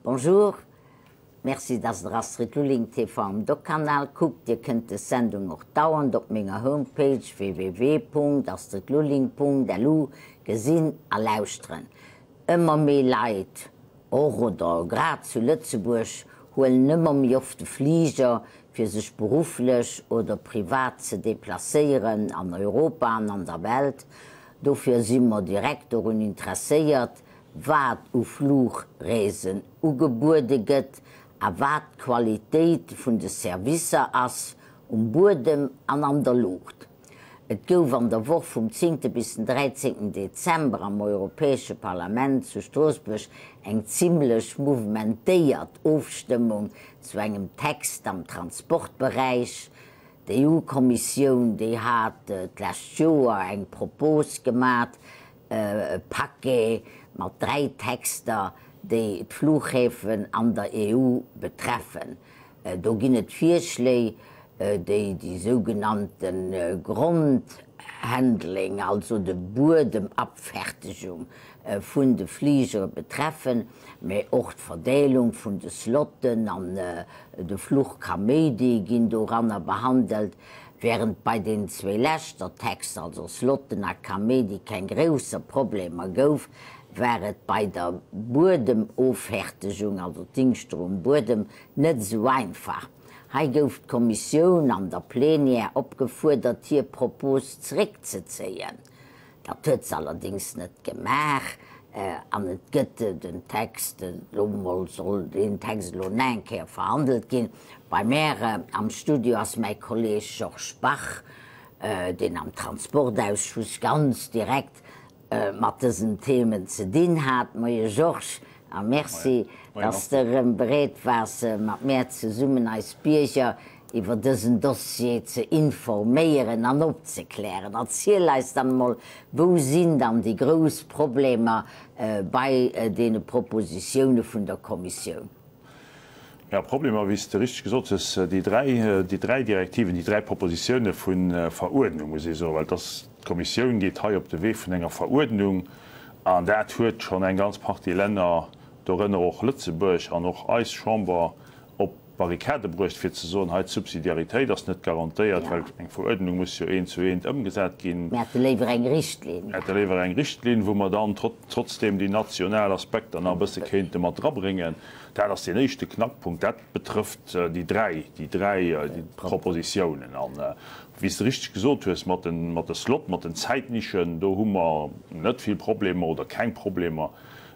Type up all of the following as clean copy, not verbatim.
Bonjour, merci dass der Astrid Lulling TV am Doc-Kanal kuckt. Dir kënnt des Sendung och dauernd op menger Homepage www.astridlulling.lu gesinn a lauschteren. Ëmmer méi Leit, och oder grad zu Lëtzebuerg, huelen ëmmer méi oft de Fliger fir sech berufflech oder privat ze deplacéieren an Europa an an der Welt. Dofir si mer direkt dorun interesséiert, wat u Fluchreesen ugebuede gëtt a wat d'Qualitéit vun de Servicer ass um Buedem an an der Luucht. Et gouf an der Woch vum 10. bis den 13. Dezember am Europäesche Parlament zu Stroossbuerg eng zimmlech mouvementéiert Ofstëmmung zu engem Text am Transportberäich. D'EU-Kommissioun, déi hat d'lescht Joer eng Propos gemat, e Paquet mat 3 Texter, déi d'Flughäfen an der EU betreffen. Do ginn et Virschléi, déi déi sougenannte Grondhandling, also de Buedemabfertegung vun de Fligere betreffen, mä och d'Verdeelung vun de Slotten an de Fluchkaméidi ginn doranner behandelt, wärend bei den zwee leschter Texter, also Slotten a Kaméidi, keng grousser Problemer gouf, war et bei der Buedemoffertegung, also d'Dingschter um Buedem, net esou einfach. Hei gouf d'Kommissioun an der Plenière opgefuerdert, hir Propos zeréckzezéien. Dat huet se allerdéngs net gemaach an et gëtt den Text elo mol, soll deen Text elo nach eng Kéier verhandelt ginn. Bei mär am Studio ass mäi Kolleeg Georges Bach, deen am Transportausschuss ganz direkt mat dësen Themen ze dinn hat. Moie Georges a Merci, dass de erëm bereet waars, mat mär zesummen eis Bierger iwwer dësen Dossier ze informéieren an opzeklären. Erziel eis dann emol, wou sinn dann déi grouss Problemer bei deene Propositioune vun der Kommissioun? Jo, Problemer, wéi s de richteg gesot hues, déi dräi, déi dräi Direktiven, déi dräi Propositioune vu Veruerdnung, muss ee soen, well et ass, d'Kommissioun geet hei op de Wee vun enger Veruerdnung, an dat huet schonn eng ganz Partie Länner, dorënner och Lëtzebuerg an och eis Chamber, op d'Barrikade bruecht, fir ze soen, hei d'Subsidiaritéit ass net garantéiert, well eng Veruerdnung muss jo eent zu eent ëmgesat ginn. Mir hätte léiwer eng Richtlinn. Mir hätte léiwer eng Richtlinn, wou mer dann trotzdeem déi national Aspekter nach e bësse kéinte mat drabréngen. Dat ass deen éischte Knackpunkt. Dat betrëfft déi dräi, déi dräi Propositiounen. An, wéi s de richteg gesot hues, mat den, mat de Slot, mat den Zäitnischen, do hu mer net vill Problemer oder keng Problemer.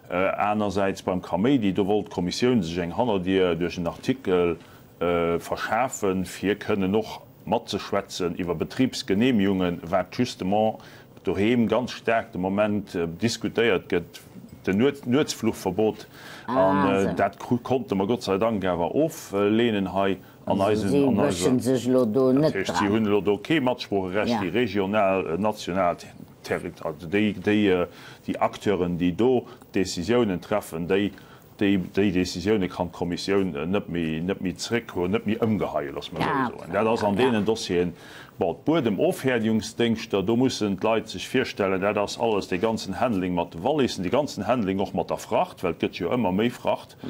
Anersäits beim Kaméidi, do wollt d'Kommissioun sech eng Hannerdier duerch en Artikel verschafen, fir kënnen och matzeschwätzen iwwer Betribsgenehmigungen, wat justement doheem ganz staark de Moment diskutéiert gëtt, den Nuetsfluchverbot. An dat konnte mer Gott sei Dank awer ofleenen hei an eisen. Also si mëschen sech elo do net dran. Dat heescht, si hunn elo do kee Matsproocherecht, déi regional, national. Also déi, déi Acteuren, déi do d'Décisiounen treffen, déi, déi Décisioune kann d'Kommissioun net méi, net méi zeréckhuelen, net méi ëmgeheien, loosse mer esou soen. Dat ass an deenen Dossieren. Bon, d'Buedemofhäerdigungsdéngschter, do mussen d'Leit sech virstellen, dat ass alles, dee ganzen Handling mat de Wallissen, dee ganzen Handling och mat der Fracht, well et gëtt jo ëmmer méi Fracht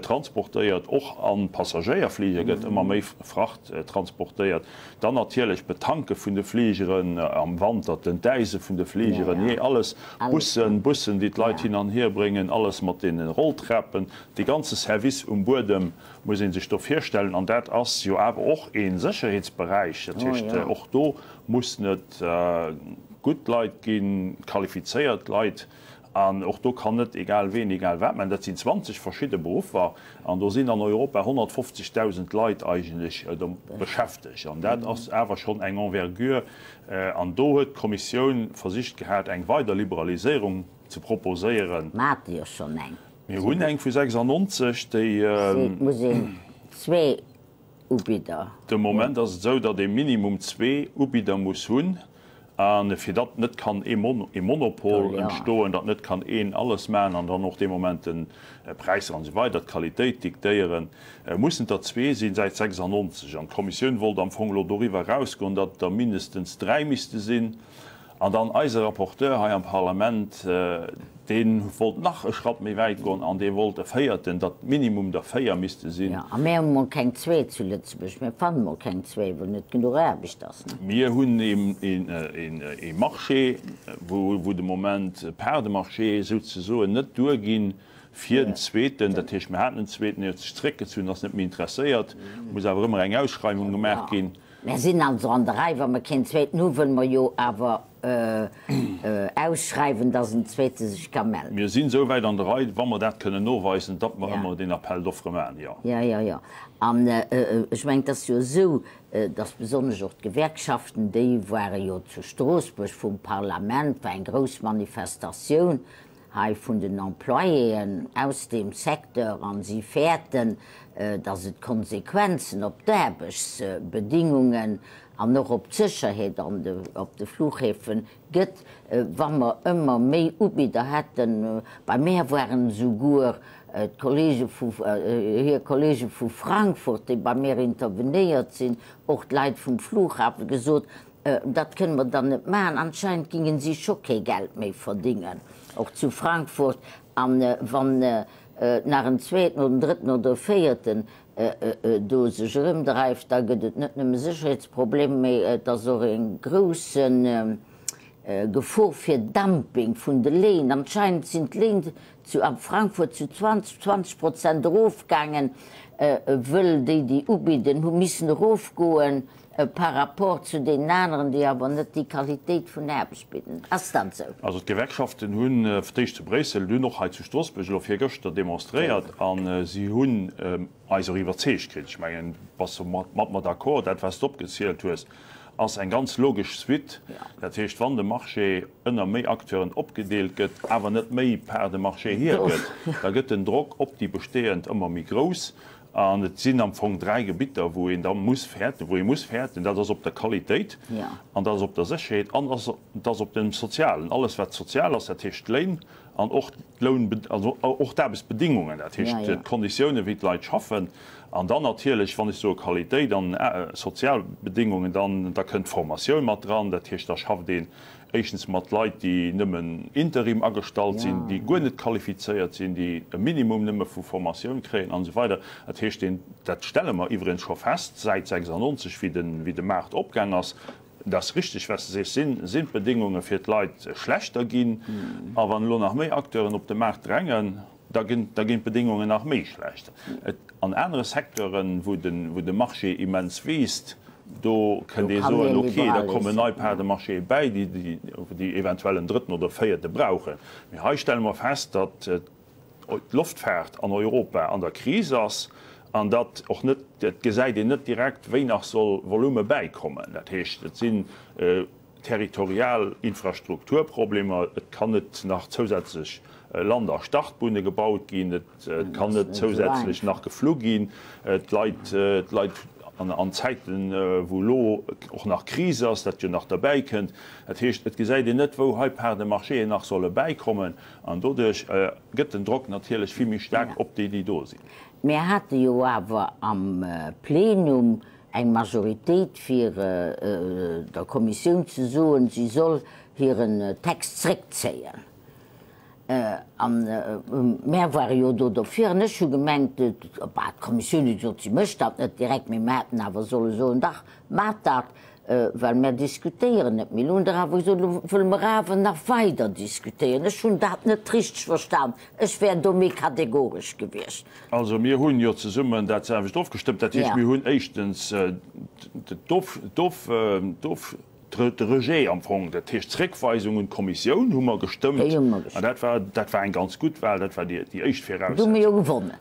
transportéiert, och a Passagéierfliger gëtt ëmmer méi Fracht transportéiert. Dann natierlech d'Betanke vun de Fligeren am Wanter, d'Entäise vun de Fligeren, jee alles, Bussen, Bussen, déi d'Leit hin an hier bréngen, alles mat deene Rolltrapen, dee ganze Service um Buedem muss ee sech do virstellen. An dat ass jo awer och ee Sécherheetsberäich, dat heescht och do mussen et gutt Leit ginn, qualifizéiert Leit. An och do kann net egal ween egal wat maachen. Dat sinn 20 verschidde Beruffer an do sinn an Europa 150.000 Leit eigentlech beschäftegt. An dat ass awer schonn eng Envergure. An do huet d'Kommissioun versicht gehat, eng weider Liberaliséierung ze proposéieren. Mer hate jo schonn eng. Mir hunn eng vu 96, déi. Et muss een zwee Ubidder De Moment ass et esou, datt ee minimum zwee Ubidder muss hunn. A fir datt net kann ee Monopol entstoen, datt net kann een alles maachen an dann och dee Moment de Präisser an esou weider, d'Qualitéit diktéieren, mussen et der zwee sinn, säit 96. An d'Kommissioun wollt am Fong elo doriwwer erausgoen, datt et der mindestens dräi misste sinn. An dann eise Rapporteur hei am Parlament, deen. Dee wollt nach e Schratt méi wäit goen an dee wollt e véierten, datt minimum der 4 misste sinn. Jo, a mär hu mol keng zwee zu Lëtzebuerg. Mir fanne mol keng zwee, wou net genuch Aarbecht ass, ne? Mir hunn ee Marché, wou de Moment d'Parts de marché souzesoen net duerginn fir en zweeten. Dat heescht, mir haten en zweeten, deen huet sech zeréckgezunn, ass net méi interesséiert, muss awer ëmmer eng Ausschreiwung gemaach ginn. Mär sinn also an der Rei. Wa mer keen zweeten hu, wëlle mer jo awer ausschreiwen, dass en zweete sech ka mellen. Mir sinn esou wäit an der Rei, wa mer dat kënnen noweisen, datt mer ëmmer deen Appel d'offres maachen, jo. Jo, jo, jo. An ech mengen, et ass jo esou, dass besonnesch och d'Gewerkschaften, déi ware jo zu Stroossbuerg vum Parlament, war eng grouss Manifestatioun hei vun den Employéen aus deem Secteur, a si fäerten, dass et Konsequenzen op d'Aarbechtsbedingungen an och op d'Sécherheet an de op de Flughäfe gëtt, wa mer ëmmer méi Ubidder hätten. Bei mär waren esouguer d'Kollege vu hir Kollege vu Frankfurt, déi bei mär intervenéiert sinn, och d'Leit vum Flughafen, gesot, Dat kënne mer dann net maachen. Anscheinend gingen si scho kee Geld méi verdingen, och zu Frankfurt. A wann nach en zweeten oder en drëtten oder e véierten do sech erëmdreift, da gëtt et net nëmme Sécherheetsproblemer, mee et ass och e grousse Gefor fir Dumping vun de Léin. Anscheinend sinn d'Léin zu a Frankfurt zu 20, 20 Prozent erofgaangen, wëll déi, déi ubidden, hu missen erofgoen par rapport zu deenen aneren, déi awer net déi Qualitéit vun Aarbecht bidden. Ass dat esou? Also d'Gewerkschaften hunn fir d'éischt zu Bréissel, dunn och hei zu Stroossbuerg elo virgëschter demonstréiert a si hunn eis och iwwerzeegt kritt. Ech mengen, du bass jo mat mer d'accord, dat wat s de opgezielt hues, ass eng ganz logesch Suite. Dat heescht, wann de Marché ënner méi Acteuren opgedeelt gëtt, awer net méi Part de marché hiergëtt, da gëtt den Drock op déi bestehend ëmmer méi grouss. An et sinn am Fong dräi Gebitter, wou een da muss fäerten, wou ee muss fäerten. Dat ass op der Qualitéit an dat ass op der Sécherheet an dat ass op dem Sozialen. Alles wat sozial ass, dat heescht d'Léin an och d'Loun, also och d'Aarbechtsbedingungen, dat heescht d'Konditiounen, wéi d'Leit schaffen. An dann natierlech, wann ech soe Qualitéit an sozial Bedingungen, dann da kënnt d'Formatioun mat dran. Dat heescht, da schafft een Éischtens mat Leit, déi nëmmen interim agestallt sinn, déi guer net qualifizéiert sinn, déi e Minimum nëmme vu Formatioun kréien an esou weider. Dat heescht, deen, dat stelle mer iwwregens scho fest säit 96, wéi de, wéi de Maart opgaang ass, et ass richtig, wat s de sees, sinn, sinn d'Bedéngunge fir d'Leit schlechter ginn. A wann elo nach méi Acteuren op de Maart drängen, da ginn, da ginn d'Bedéngungen nach méi schlecht. Et, an anere Secteuren, wou de, wou de Marché immens wiisst, do kënnt ee soen, okay, da kommen nei Parts de marché bäi, déi, déi, déi eventuell en drëtten oder e véierte brauchen. Mee hei stelle mer fest, datt d'Loftfaart an Europa an der Kris ass an datt och net, et gesäit een net direkt, wéi nach soll Volume bäikommen. Dat heescht, et sinn territorial Infrastrukturproblemer, et kann net nach zousätzlech Land a Startbunne gebaut ginn, et kann net zousätzlech nach geflu ginn, d'Leit, d'Leit an Zäiten, wou elo och nach Kris ass, dat jo nach derbäi kënnt. Dat heescht, et gesäit een net, wou hei Parts de marchéen nach solle bäikommen an doduerch gëtt den Drock natierlech vill méi staark op déi, déi do sinn. Mir hate jo awer am Plenum eng Majoritéit fir der Kommissioun ze soen, si soll hiren Text zréckzéien. A mär ware jo do dofir. An ech hu gemengt, bah, d'Kommissioun huet gesot, si mécht dat net direkt, mee mer hätten awer solle soen, dach, maacht dat, well mär diskutéieren net méi. Elo hunn der awer gesot, elo wëlle mer awer nach weider diskutéieren. Ech hunn dat net richteg verstan. Ech wär do méi kategoresch gewiescht. Also mir hunn jo zesummen dat selwecht ofgestëmmt. Dat heescht, mir hunn éischtens de Rejet am Fong, dat heescht d'Zréckweisung un d'Kommissioun hu mer gestëmmt. An dat war, dat war eng ganz gutt Wahl, dat war déi éischt Viraussetzung.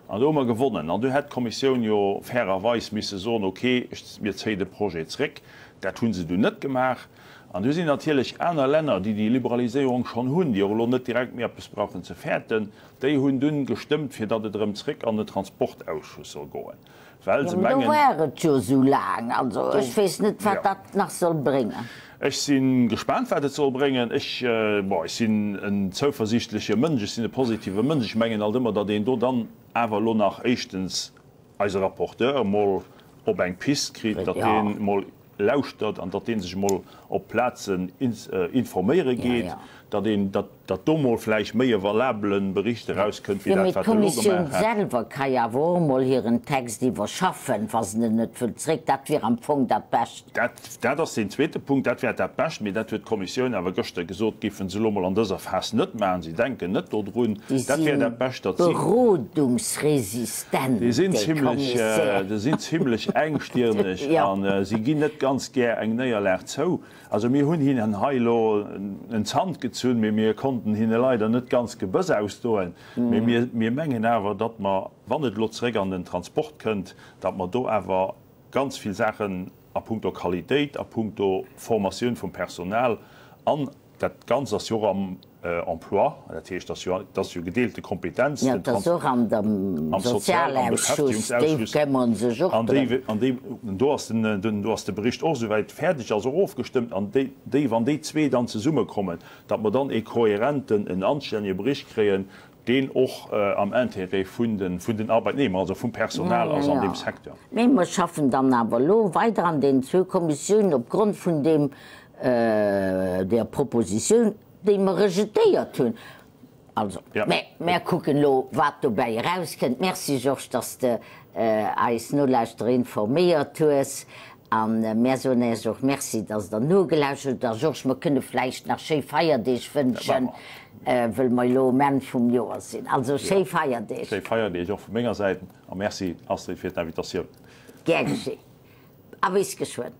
An do hu mer gewonnen. An du hätt d'Kommissioun jo fairerweis misse soen, okay, mir zéien de Projet zréck. Dat hu se dunn net gemaach. An du sinn natierlech aner Länner, déi déi Liberaliséierung schonn hunn, déi och elo net direkt méi eppes brauchen ze fäerten, Déi hunn dunn gestëmmt, fir datt et erëm zréck an den Transportausschuss soll goen, well se mengen. Do war et jo esou laang. Also ech weess net, wat dat nach soll bréngen. Ech si gespaant, wat et soll bréngen. Ech, bon, ech sinn en zouversiichtleche Mënsch, ech sinn e positive Mënsch. Ech mengen alt ëmmer, datt een do dann awer elo nach éischtens eise Rapporteur emol op eng Pist kritt, datt deen emol lauschtert an datt dee sech emol op Plazen informéiere geet. datt een, datt, datt do mol vläicht méi e valabele Bericht erauskënnt, wéi Jo, mee dat, wat e elo d'Kommissioun gemaach hat. selwer ka jo awer och emol hiren Text iwwerschaffen, wa se en net wëllt zréck. Dat wier am Fong dat Bescht. Dat, dat ass deen zweete Punkt. Dat wär dat Bescht. Mee dat huet d'Kommissioun awer gëschter gesot, géife se elo mol an dëser Phas net maachen. Si denken net dodrun. Déi Dat wär si dat Bescht, datt si. berodungsresistent, Déi sinn déi zimlech, Commissaire. déi sinn zimlech engstirneg Jo. a si ginn net ganz gär eng Néierlag zou. Also mir hunn hinnen hei elo en Zant gezunn, mee mir konnten hinne leider net ganz Gebëss ausdoen. Mee mir, mir mengen awer, datt mer, wann et elo zeréck an den Transport kënnt, datt mer do awer ganz vill Saachen a puncto Qualitéit, a puncto Formatioun vum Personal an dat Ganzt ass jo och am Emploi, dat heescht, dat ass jo, dat ass jo gedeelte Kompetenz, Jo, den et ass och an dem am Sozial am Sozialausschuss, déi Beschäftigungsausschuss, këmmere sech och an déi, drëm. an déi, do ass den, den, do ass de Bericht och esouwäit fäerdeg, ass och ofgestëmmt, an déi, déi, wann déi zwee dann zesummekommen, datt mer dann ee kohärenten, en anstännege Bericht kréien, deen och am Intérêt vun den, vun den Arbeitnehmer, also vum Ja, Personal ja, ass an ja. deem Secteur. Mee mer schaffen dann awer elo weider an deenen zwou Kommissiounen opgrond vun deem, där Propositioun, déi mer rejetéiert hunn. Also, mä mer kucken elo, wat dobäi erauskënnt. Merci, Georges, dass de eis Nolauschterer informéiert hues. A mär soen Iech och Merci, dass Der nogelauschtert hutt. A Georges, mer kënne vläicht nach schéi Feierdeeg wënschen, wëll mer elo um Enn vum Joer sinn. Also, schéi Feierdeeg. Schéi Feierdeeg och vu menger Säit. A Merci, Astrid, fir d'Invitatioun. Gär geschéen. A bis geschwënn.